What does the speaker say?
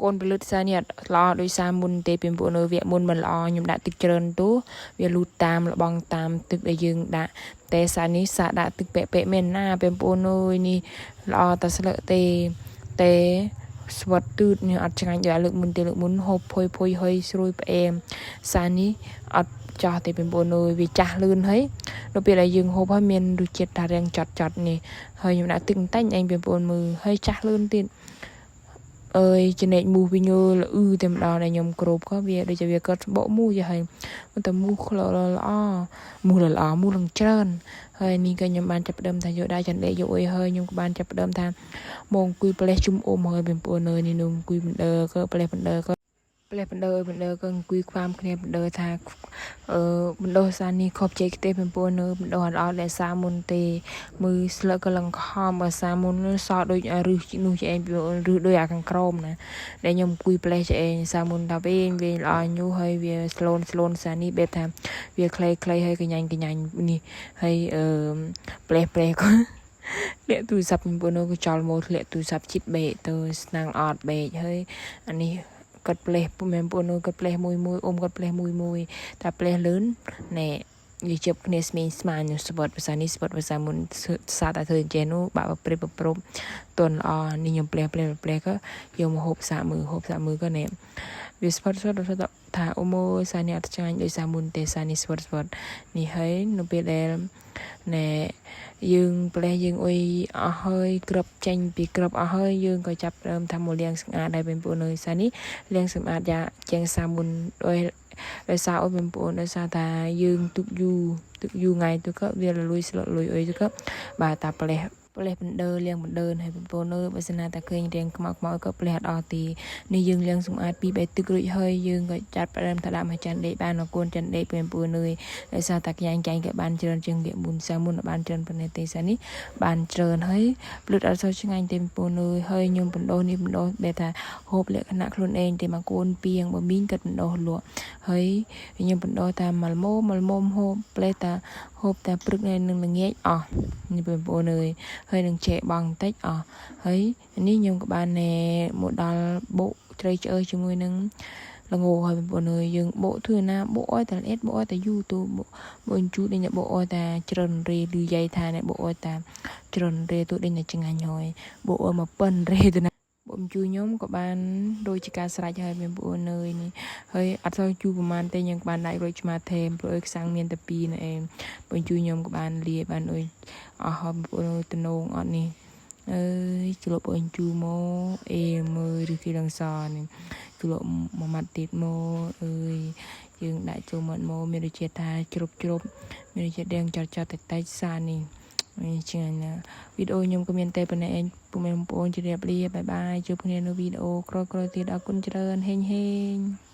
កូនផលិតសានេះអត់ល្អដោយសារមុនទេពីបងប្អូនអើយវគ្គមុនមិនល្អខ្ញុំដាក់ទឹកច្រើនទូវាលូតតាមលបងតាមទឹកដែលយើងដាក់តែសានេះសាដាក់ទឹកពាក់ពាក់មែនណាបងប្អូនអើយនេះល្អតែស្លឹកទេតែស្វិតទឺតនេះអត់ឆ្ងាញ់ដូចលើកមុនទេលើកមុនហូបភុយភុយហុយស្រួយផ្អែមសានេះអត់ចោះទេបងប្អូនអើយវាចាស់លឿនហើយដល់ពេលដែលយើងហូបហើយមានរសជាតិថារាងចត់ចត់នេះហើយខ្ញុំដាក់ទឹកបន្តិចឯងបងប្អូនមើលហើយចាស់លឿនទៀតអើយចំណែកមូសវិញលឺតែម្ដងដែលខ្ញុំគ្របក៏វាដូចជាវាគាត់បកមូសយ៉ាងហើយតែមូសក្លោល្អមូសល្អមូសនឹងច្រើនហើយនេះក៏ខ្ញុំបានចាប់ផ្ដើមថាយកដៃចន្ទេយកអុយហើយខ្ញុំក៏បានចាប់ផ្ដើមថាមកអង្គុយផ្លេសជុំអ៊ំហើយបងប្អូនអើយនេះនោះអង្គុយបណ្ដើក៏ផ្លេសបណ្ដើក៏ផ្លេសបណ្ដើបណ្ដើក៏អង្គុយខ្វាមគ្នាបណ្ដើថាអឺបណ្ដោះសានេះខប់ជ័យទេបងប្អូនអើយបណ្ដោះអត់អត់ដែលសាមុនទេមើលស្លឹកក៏លង្ខំបើសាមុនសដូចរឹសនោះជាឯងរឹសដូចអាខាងក្រោមណាដែលខ្ញុំអង្គុយផ្លេសជាឯងសាមុនថាវិញវិញល្អញូហើយវាស្លូនស្លូនសានេះបែបថាវាខ្លីខ្លីហើយកញ្ញាញ់កញ្ញាញ់នេះហើយអឺផ្លេសផ្លេសក៏ ធ្លាក់ទូរស័ព្ទបងប្អូនក៏ចោលមកធ្លាក់ទូរស័ព្ទជីតបេកទៅស្នាងអត់បេកហើយអានេះកាត់ផ្លេសពុំមែនបងប្អូនកាត់ផ្លេសមួយមួយអ៊ំកាត់ផ្លេសមួយមួយតែផ្លេសលឿនណែនិយាយជិបគ្នាស្មេងស្មាញស្វិតភាសានេះស្វិតភាសាមុនសាតែធ្វើចេះនោះបាក់ប្រព្រឹត្តប្រព្រំទន់ល្អនេះខ្ញុំផ្លេសផ្លេសផ្លេសក៏យកមកហូបសាមើហូបសាមើក៏ណែវាស្វិតស្វិតស្វិតថាអូម៉ូសានេះអត់ឆ្ងាញ់ដោយសារមុនទេសានេះស្វិតស្វិតនេះហើយនៅពេលដែលណែយើងផ្លេសយើងអុយអស់ហើយក្របចេញពីក្របអស់ហើយយើងក៏ចាប់ដើមថាមកលាងសម្អាតដែរបងប្អូនអើយសានេះលាងសម្អាតយ៉ាជាងសាមុនដោយដោយសារអូបងប្អូនដោយសារថាយើងទុកយូរទុកយូរថ្ងៃទៅក៏វាលលួយស្លុតលួយអុយទៅក៏បាទតាផ្លេសផ្លេសបណ្ដើលាងបណ្ដើហើយបងប្អូនអើយបើសិនណាតែឃើញរាងខ្មៅខ្មៅក៏ផ្លេសអត់អស់ទីនេះយើងលាងសម្អាតពីបែទឹករួចហើយយើងក៏ចាត់ផ្ដើមថាដាក់មកចានដេកបានអរគុណចានដេកបងប្អូនអើយដោយសារតែខ្ញាញ់ចាញ់ក៏បានច្រើនជាងវាមុនសាមុនបានច្រើនប៉ុណ្ណេះទេសានេះបានច្រើនហើយភ្លឺតអត់សូវឆ្ងាញ់ទេបងប្អូនអើយហើយខ្ញុំបណ្ដោះនេះបណ្ដោះបែបថាហូបលក្ខណៈខ្លួនឯងទេមកកូនពីងបើមីងគាត់បណ្ដោះលក់ហើយខ្ញុំបណ្ដោះតាមម៉ាល់ម៉ូម៉ាល់មុំហូបផ្លេសតាហូបតែព្រឹកនៅនឹងល្ងាចអស់នេះបងប្អូនអើយហើយនឹងចែកបងបន្តិចអស់ហើយនេះខ្ញុំក៏បានណែមកដល់បុកត្រីឆ្អើរជាមួយនឹងល្ងហើយបងប្អូនអើយយើងបុកធ្វើណាបុកអោយតែល្អិតបុកអោយតែយូរទូបុកបុកជូរដេញតែបុកអោយតែច្រើនរេឬយាយថាអ្នកបុកអោយតែច្រើនរេទូដេញតែឆ្ងាញ់ហើយបុកអោយមកប៉ិនរេទៅណាបុកជូរខ្ញុំក៏បានដូចជាការស្រេចហើយបងប្អូនអើយនេះហើយអត់សូវជូរប្រហែលទេយើងបានដាក់រួចឆ្មាថេមព្រោះអើយខ្សាំងមានតែពីរណែឯងបុកជូរខ្ញុំក៏បានលាយបានអើយអស់ហើយបងប្អូនអើយតំណងអត់នេះអើយជ្លក់បងជូមកអេមើលឬគេលងសនេះជ្លក់មួយម៉ាត់ទៀតមកអើយយើងដាក់ចូលមាត់មកមានរសជាតិថាជ្រុបជ្រុបមានរសជាតិរៀងចត់ចត់តិចតិចសានេះនេះជាងណាវីដេអូខ្ញុំក៏មានតែប៉ុណ្ណេះឯងពុកម៉ែបងប្អូនជម្រាបលា bye bye ជួបគ្នានៅវីដេអូក្រោយៗទៀតអរគុណច្រើនហេងហេង។